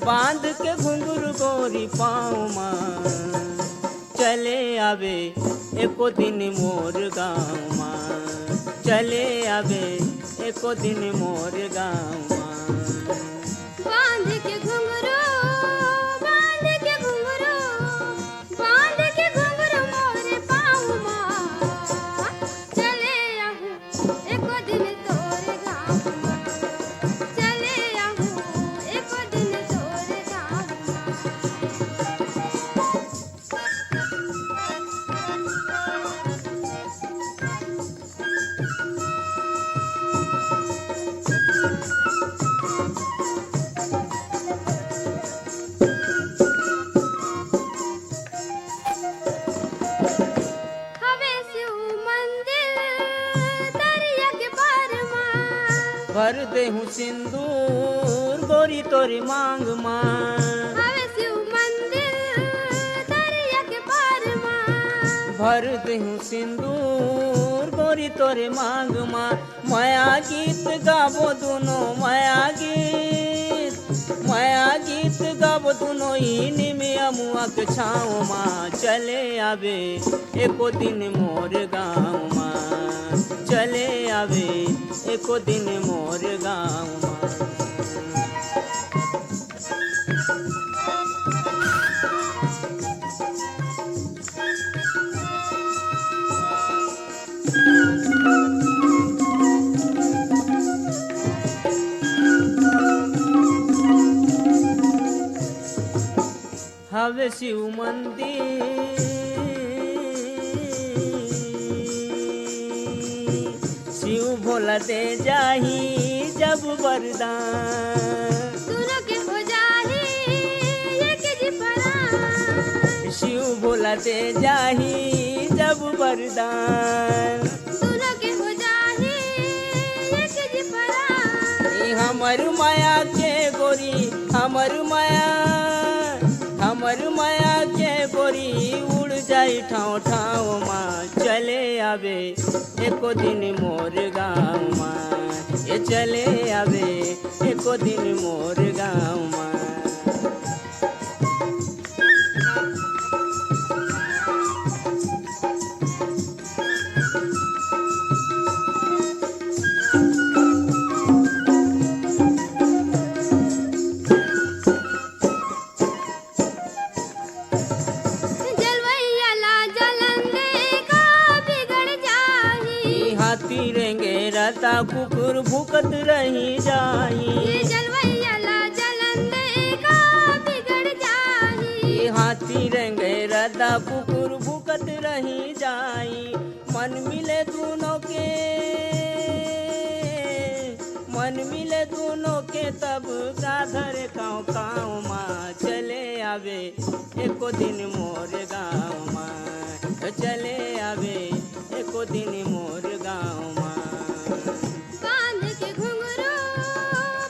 बांध के घुंघरू गोरी पाँव मा। चले आवे एको दिन मोर गाँव मा, चले आवे एको दिन मोर गाँव मा। बांध के घुंघरू, बांध के घुंघरू, बांध के घुंघरू मोर पाँव मा। चले आहूँ एको दिन तोर गाँव मा, चले आहूँ एको दिन तोर गाँव मा। हवे शिव मंदिर दरिया के पार मा। भर देहूँ सिंदूर गोरी तोरी मांग मा। हवे शिव मंदिर दरिया के पार मा। भर देहूँ सिंदूर गोरी तोरे मांग मा। मया गीत गाबो दुनो मया गीत। मया गीत गाबो दुनो ही निमिया मुआ के छाँव मा। चले आबे एको दिन मोर गाँव मा, चले आबे एको दिन मोर गाँव मा। हवे शिव मंदिर, शिव भोला दे जाही जब वरदान। दुनो के हो जाही एक जी परान। शिव भोला दे जाही जब वरदान। दुनो के हो जाही एक जी परान। ई हमर माया के गोरी, हमर माया, हमर माया के गोरी उड़ जाई ठाँव ठाँव मा। चले आबे एको दिन मोर गाँव मा, ए चले आबे एको दिन मोर गाँव मा। जलवैया ला जलन दे का बिगड़ जाही। हाथी रेंगे रता कुकुर भूकत रही जाही। ये जलवैया ला जलन दे का बिगड़ जाही। हाथी रेंगे रता कुकुर भूकत रही जाही। मन मिले दुनो के, मन मिले दुनो के तब का धरे काँव काँव मा। चले आबे एको दिन मोर गाँव मा, चले आबे एको दिन मोर गाँव मा। बांध के घुंघरू,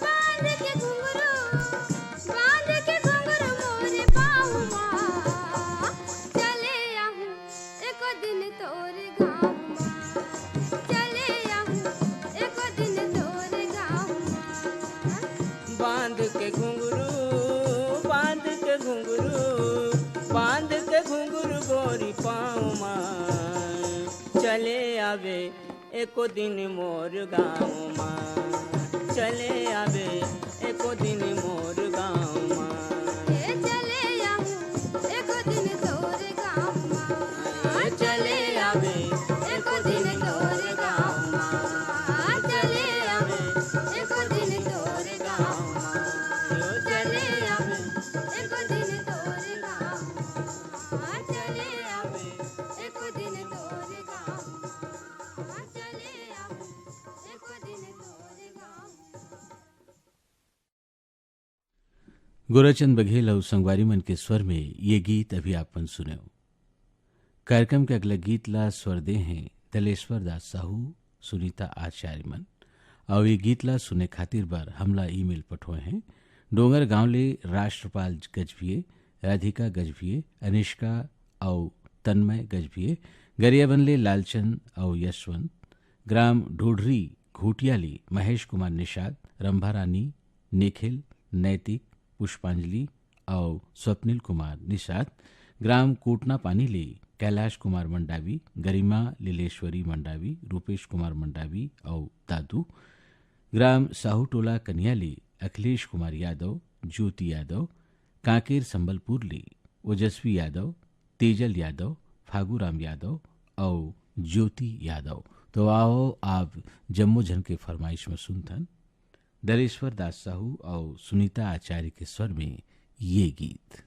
बांध के घुंघरू, बांध के घुंघरू मोरे पाँव मा। चले आहूँ एको दिन तोर गाँव मा। चले आहूँ एको दिन तोर गाँव मा। बांध के घुंघरू, बांध के घुंघरू, बांध के घुंघरू गोरी पाँव मा। चले आबे एको दिन मोर गाँव मा। चले आबे एको दिन मोर गाँव मा। ए चले आहूँ एको दिन तोर गाँव मा। ए चले आबे एको दिन तोर गाँव मा। चले आबे एको दिन तोर गाँव मा। चले आबे एको दिन तोर गाँव मा। चले आबे एको दिन तोर गाँव मा। चले आबे एको दिन तोर गाँव मा। गोराचंद बघेल अउ संगवारी मन के स्वर में ये गीत अभी आपन सुनेव। कार्यक्रम के अगला गीत ला स्वर दे हैं दलेश्वर दास साहू, सुनीता आचार्य मन। अउ ये गीत ला सुने खातिर बर हमला ईमेल पठोए हैं डोंगरगांव ले राष्ट्रपाल गजभिये, राधिका गजभिये, अनिष्का अउ तन्मय गजभिये, गरियाबंद ले लालचंद अउ यशवंत, ग्राम ढोढरी घोटिया ले महेश कुमार निषाद, रंभा रानी, निखिल, नैतिक, पुष्पांजलि अउ स्वप्निल कुमार निषाद, ग्राम कोटना पानी ले कैलाश कुमार मंडावी, गरिमा लीलेश्वरी मंडावी, रूपेश कुमार मंडावी अउ दादू, ग्राम साहू टोला कनिया ले अखिलेश कुमार यादव, ज्योति यादव, कांकेर संबलपुर ले ओजस्वी यादव, तेजल यादव, फागू राम यादव अउ ज्योति यादव। तो आओ, आप जम्मो झन के फरमाइश में सुनथन दलेश्वर दास साहू अउ सुनीता आचार्य के स्वर में ये गीत।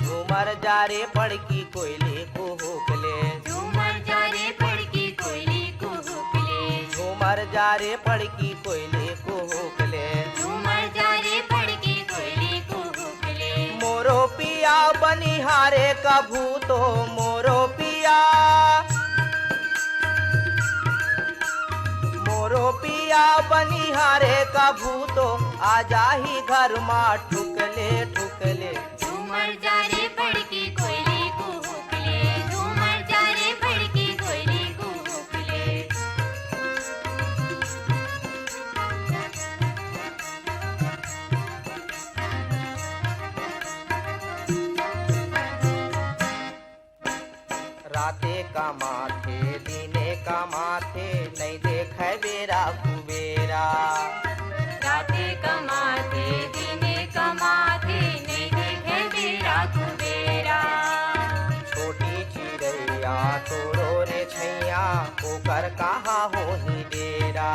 झूमर जा रे पड़की कोयली कुहुक ले। झूमर जा रे पड़की कोयली कुहुक ले। झूमर जा रे पड़की कोयली कुहुक ले। झूमर जा रे पड़की कोयली कुहुक ले। मोरो पिया बनिहारे कभू तो मोरो पिया। मोरो पिया बनिहारे अरे कभू तो आ जाही घर मा ठुकले ठुकले। झूमर जा रे बड़की कोयली कुहुकले, झूमर जा रे बड़की कोयली कुहुकले। राते कमाथे, दिने कमाथे, नइ देखय बेरा कुबेरा। राते कमाथे, दिने कमाथे, नइ देखय बेरा कुबेरा। छोटी चिरैया तोरो रे छैया, ओकर कहाँ होही डेरा।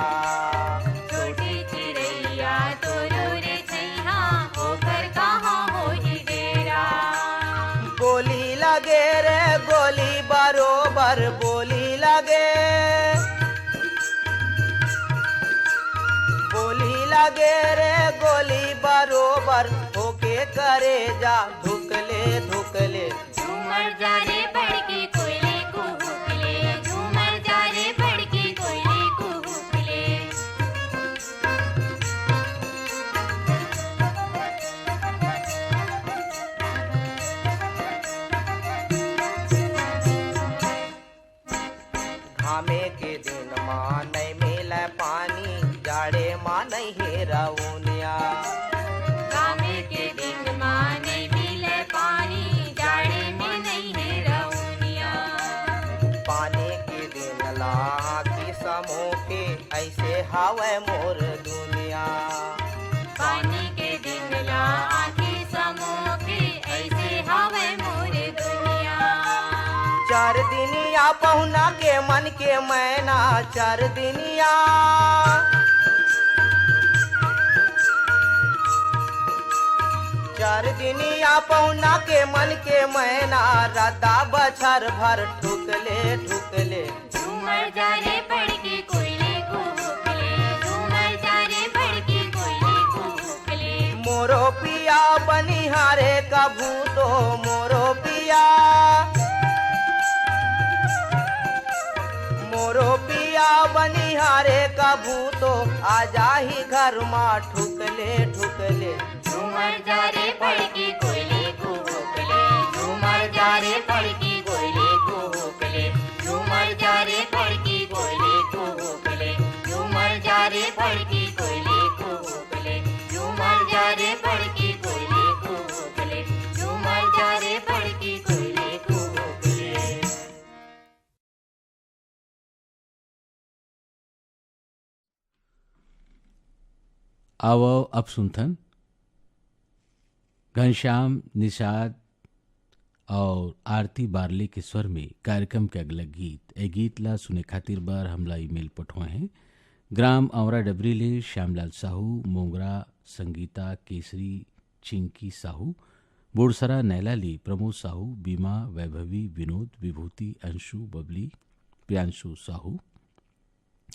छोटी चिरैया तोरो रे छैया, ओकर कहाँ होही डेरा। गोली लगे रे गोली, बरोबर गोली लगे। गोली लगे रे गोली, बरोबर होके करेजा धुकले धुकले। झूमर जा रे बड़की कोयली कुहुकले, झूमर जा रे बड़की कोयली कुहुकले। घामे के दिन मा नइ मिलय पानी, जाड़े मा नइ हे रउनिया। घामे के दिन मा नइ मिलय पानी, जाड़े मा नइ हे रउनिया। पानी के दिन ला आँखी समो के, अइसे हावय मोर दुनिया। पानी के दिन ला आँखी समो के, अइसे हावय मोर दुनिया। चार दिनिया पहुना के मन के मैना, चार दिनिया। चार दिनिया पहुना के मन के मैना, रद्दा बछर भर ठुकले ठुकले। झूमर जा रे बड़की कोयली कुहुकले, झूमर जा रे बड़की कोयली कुहुकले। मोरो पिया बनिहारे कभू तो, मोरो पिया, मोरो पिया बनिहारे कभू तो, आ जाही घर मा ठुकले ठुकले। झूमर जा रे बड़की कोयली कुहुकले, झूमर जा रे बड़की कोयली कुहुकले, झूमर जा रे बड़की कोयली कुहुकले, झूमर जा रे बड़की कोयली कुहुकले, झूमर जा रे बड़की कोयली कुहुकले, झूमर जा रे बड़की कोयली कुहुकले। आवव, अब सुनथन घनश्याम निषाद और आरती बारले के स्वर में कार्यक्रम के अगला गीत। ए गीत ला सुने खातिर बर हमला ईमेल पठोए हैं। ग्राम औरा डबरी ले श्यामलाल साहू, मोंगरा संगीता, केसरी, चिंकी साहू, बोरसरा नैला ले प्रमोद साहू, बीमा, वैभवी, विनोद, विभूति, अंशु, बबली, प्रियांशु साहू,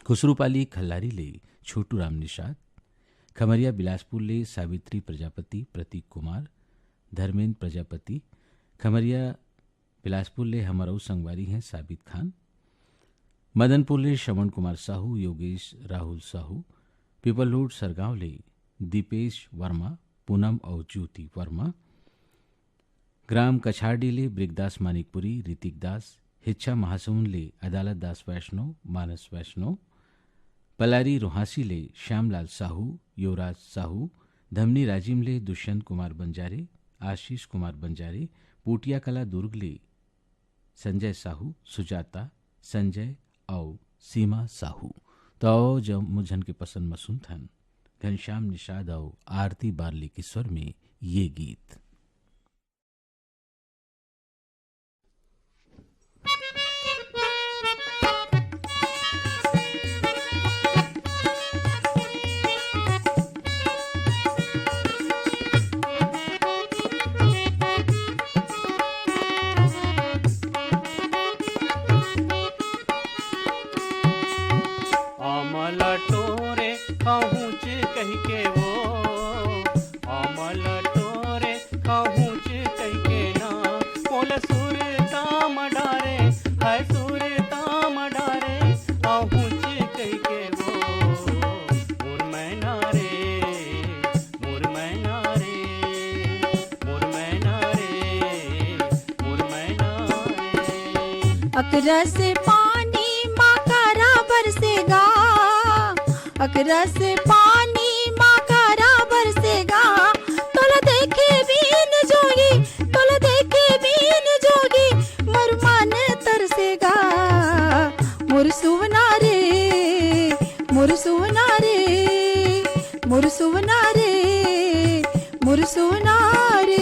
खुसरूपाली खल्लारी ले छोटू राम निषाद, खमरिया बिलासपुर ले सावित्री प्रजापति, प्रतीक कुमार, धर्मेंद्र प्रजापति, खमरिया बिलासपुर ले हमर अउ संगवारी हैं साबित खान, मदनपुर ले श्रवण कुमार साहू, योगेश राहुल साहू, पीपल रोड सरगांव ले दीपेश वर्मा, पूनम अउ ज्योति वर्मा, ग्राम कछारडी ले ब्रिकदास मानिकपुरी, ऋतिक दास, हिच्छा महासमुंद ले अदालत दास वैष्णव, मानस वैष्णव, पलारी रोहासी ले श्यामलाल साहू, युवराज साहू, धमनी राजिम ले दुष्यंत कुमार बंजारे, आशीष कुमार बंजारे, पोटिया कला दुर्ग ले संजय साहू, सुजाता, संजय अउ सीमा साहू। तो आओ, जब मुझन के पसंद म सुनथन घनश्याम निषाद अउ आरती बारली के स्वर में ये गीत। अमल टोरे कहूँच कहिके वो, अमल टोरे कहूँच कहिके ना, मोला सुरता म डारे, हाय सुरता म डारे, कहूँच कहिके वो, मोर मैं अकरस पानी मा करा बरसेगा, अकरस पानी मा करा बरसेगा। तोला देखे बिन जोगी, तोला देखे बिन जोगी, मोर मन तरसेगा। मोर सुवना रे, मोर सुवना रे, मोर सुवना रे, मोर सुवना रे।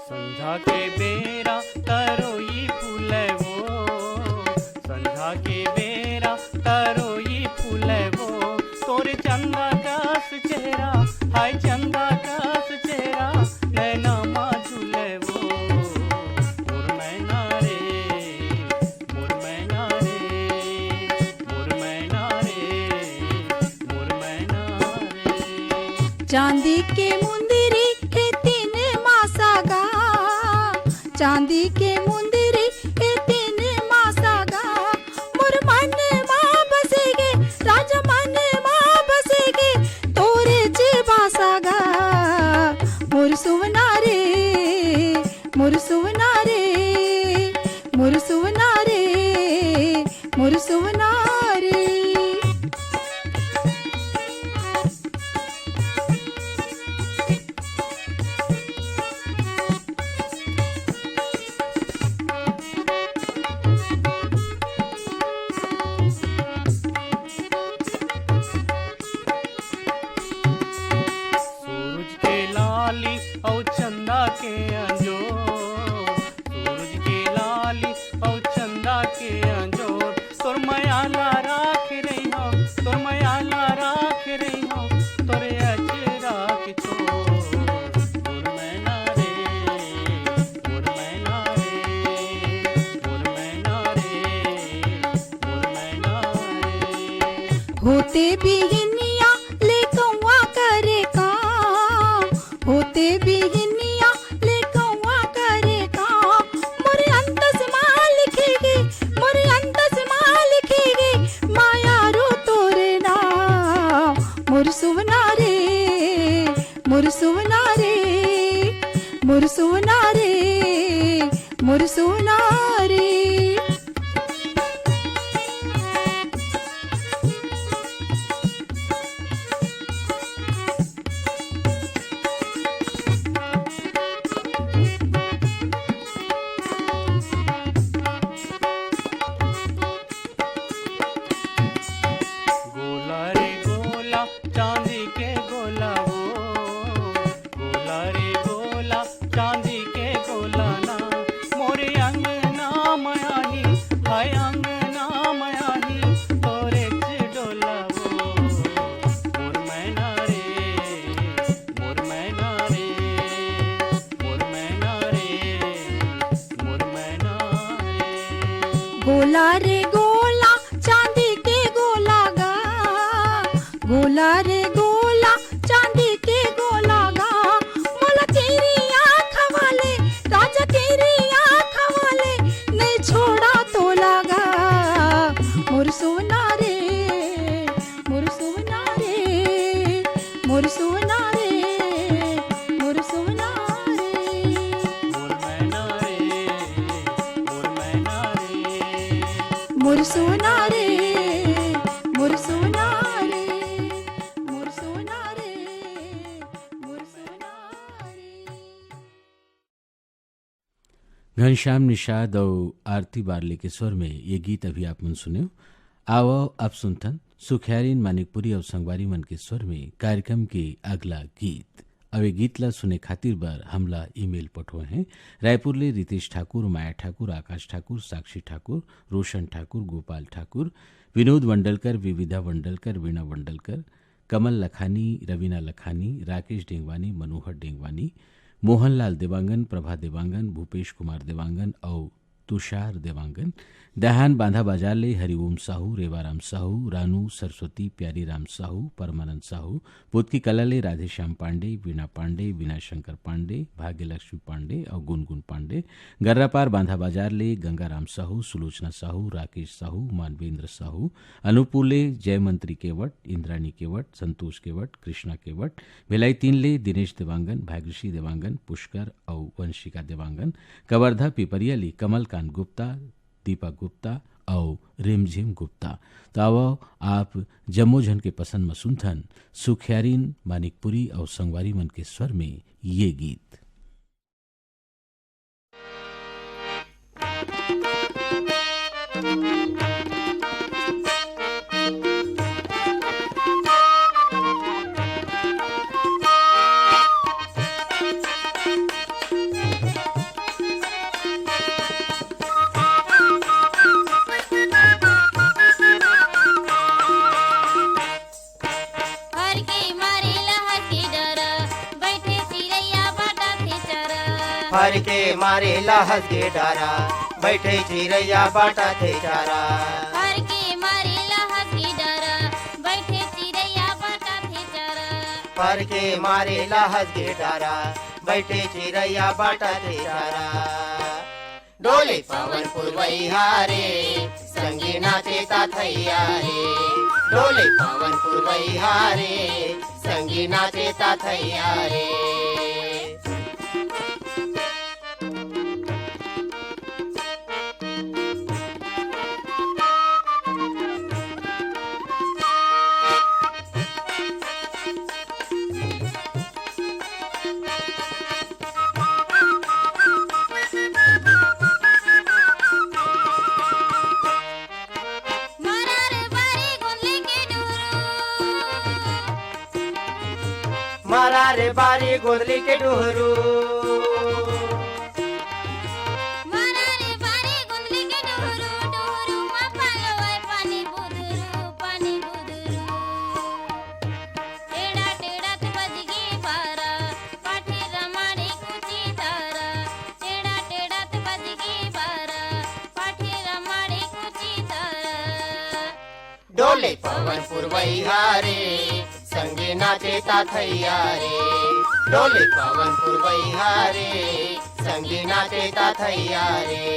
संझा के बेरा तरोई फूले वो, संझा के बेरा तरोई फूले वो, तोर चंदा कस चेहरा, हाय चंदा कस चेहरा, नैना मा झूले वो। मोर मैना रे, मोर मैना रे, मोर मैना रे, मोर मैना रे। चांदी के मुंदरी हे तीन मासा गा, चांदी के मुंदरी हे तीन मासा गा। मोर मन मा बसेगे, राजा मन मा बसेगे, तोरे चे बासा गा। मोर सुवना रे, मोर सुवना रे, मोर सुवना रे, मोर सुवना रे। सूरज के लाली अउ चंदा के अंजोर, सूरज के लाली अउ चंदा के अंजोर, तोर मया ला राख रही हो, तोर मया ला राख रही हो, तोरे अचरा के छोर। मोर मैना रे, मोर मैना रे, मोर मैना रे, मोर मैना रे। होते बिहनिया ले कौआ करे काम, होते बिहनिया ले कौआ करे काम। मोर अंतस मा लिखेगे, मोर अंतस मा लिखेगे, माया रो तोरे नाम। मोर सुवना रे, मोर सुवना रे, मोर सुवना रे, मोर सुवना रे। गोला रे गोला, चांदी के गोला वो, गोला रे गोला, चांदी के गोला ना, मोरे अंगना म आही, हाय अंगना म आही, तोरे च डोला वो। मोर मैना रे, मोर मैना रे, मोर मैना रे, मोर मैना रे। गोला रे गोला, चांदी के गोला गा, गोला रे गोला, चांदी के गोला गा। मोला तेरी आँख वाले, राजा तेरी आँख वाले, नहीं छोड़ा तोला गा। मोर सोना रे, मोर सोना रे, मोर सोना रे, मोर सोना रे। मोर मैना रे, मोर मैना रे, मोर सोना रे, मोर सोना रे, मोर सोना रे, मोर सोना रे। घनश्याम निषाद अउ आरती बारले के स्वर में ये गीत अभी आप मन सुनेव। आवव, अब सुनथन सुखियारिन मानिकपुरी अउ संगवारी मन के स्वर में कार्यक्रम के अगला गीत। अब ये गीत ला सुने खातिर बर हमला ईमेल पठोए हैं। रायपुर ले रितेश ठाकुर, माया ठाकुर, आकाश ठाकुर, साक्षी ठाकुर, रोशन ठाकुर, गोपाल ठाकुर, विनोद वंडलकर, विविधा वंडलकर, वीणा वंडलकर, कमल लखानी, रवीना लखानी, राकेश डेंगवानी, मनोहर डेंगवानी, मोहनलाल देवांगन, प्रभा देवांगन, भूपेश कुमार देवांगन अउ तुषार देवांगन। दहान बांधा बाजार ले हरिओम साहू, रेवाराम साहू, रानू सरस्वती, प्यारी राम साहू, परमानंद साहू, पोतकी कला ले राधेश्याम पांडे, वीणा पांडे, वीणा शंकर पांडे, भाग्यलक्ष्मी पांडे अउ गुनगुन पांडे, गर्रापार बांधा बाजार ले गंगाराम साहू, सुलोचना साहू, राकेश साहू, मानवेंद्र साहू, अनूपपुर ले जयमंत्री केवट, इंद्राणी केवट, संतोष केवट, कृष्णा केवट, भिलाई तीन ले दिनेश देवांगन, भाग्यश्री देवांगन, पुष्कर अउ वंशिका देवांगन, कवर्धा पिपरिया ले कमलकांत गुप्ता, दीपा गुप्ता अउ रिमझिम गुप्ता। त आवव, आप जम्मो झन के पसंद म सुनथन सुखियारिन मानिकपुरी अउ संगवारी मन के स्वर में ये गीत। फरके मारे लहस के डर, बैठे चिरैया बाटा थे चारा। फरके मारे लहस के डर, बैठे चिरैया बाटा थे चारा। फरके मारे लहस के डर, बैठे चिरैया बाटा थे चारा। फरके मारे लहस के डर, बैठे चिरैया बाटा थे चारा। डोले पवन पुरवैया रे, संगी नाचे ता थैया रे। डोले पवन पुरवैया रे, संगी नाचे ता थैया रे। मरा रे बारी गोंदली के डुहरू। मरा रे बारी गोंदली के डुहरू। मरा रे बारी गोंदली के डुहरू, डुहरू मा पालवय पानी बुधुरू, पानी बुधुरू। टेड़ा टेड़ा ते बजगी बारा, पाठी रमाड़ी कुची तारा। टेड़ा टेड़ा ते बजगी बारा, पाठी रमाड़ी कुची तारा। डोले पवन पुरवैया रे, संगे नाचे ता थैया रे। डोले पवन पुरवैया रे, संगे नाचे ता थैया रे।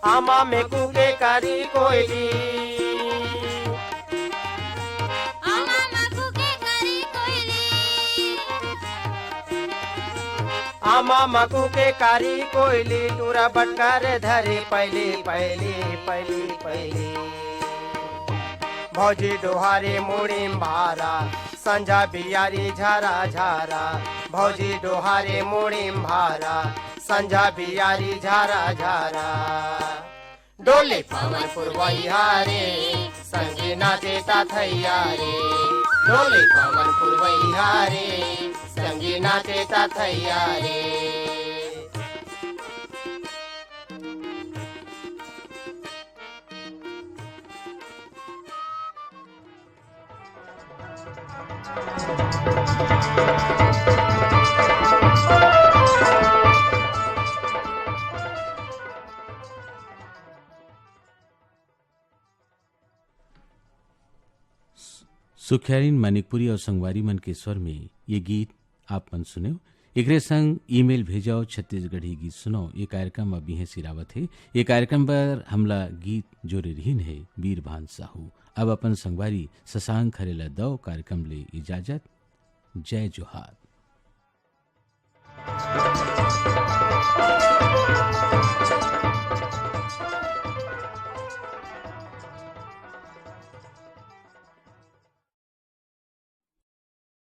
आमा में कुके कारी कोयली। आमा मा कुके कारी कोयली। आमा मा कुके कारी कोयली, टूरा बटकर धरे पहली, पहली, पहली, पहली। भौजी डोहारे मुड़िम भारा, संझा बियारी झारा झारा। भौजी डोहारे मुड़िम भारा, संझा बियारी झारा झारा। डोले पवन पुरवैया रे, संगे नाचे ता थैया रे। डोले पवन पुरवैया रे, संगे नाचे ता थैया रे। सुखियारिन मानिकपुरी अउ संगवारी मन के स्वर में ये गीत आप मन सुनेव। एकरे संग ईमेल भेजव, छत्तीसगढ़ी गीत सुनव, ये कार्यक्रम म बिहें सिरावत हे। ये कार्यक्रम बर हमला गीत जोरे रिहिन हे बीरभान साहू। अब अपन संगवारी शशांक हरे ल दव कार्यक्रम ले इजाजत। जय जोहार।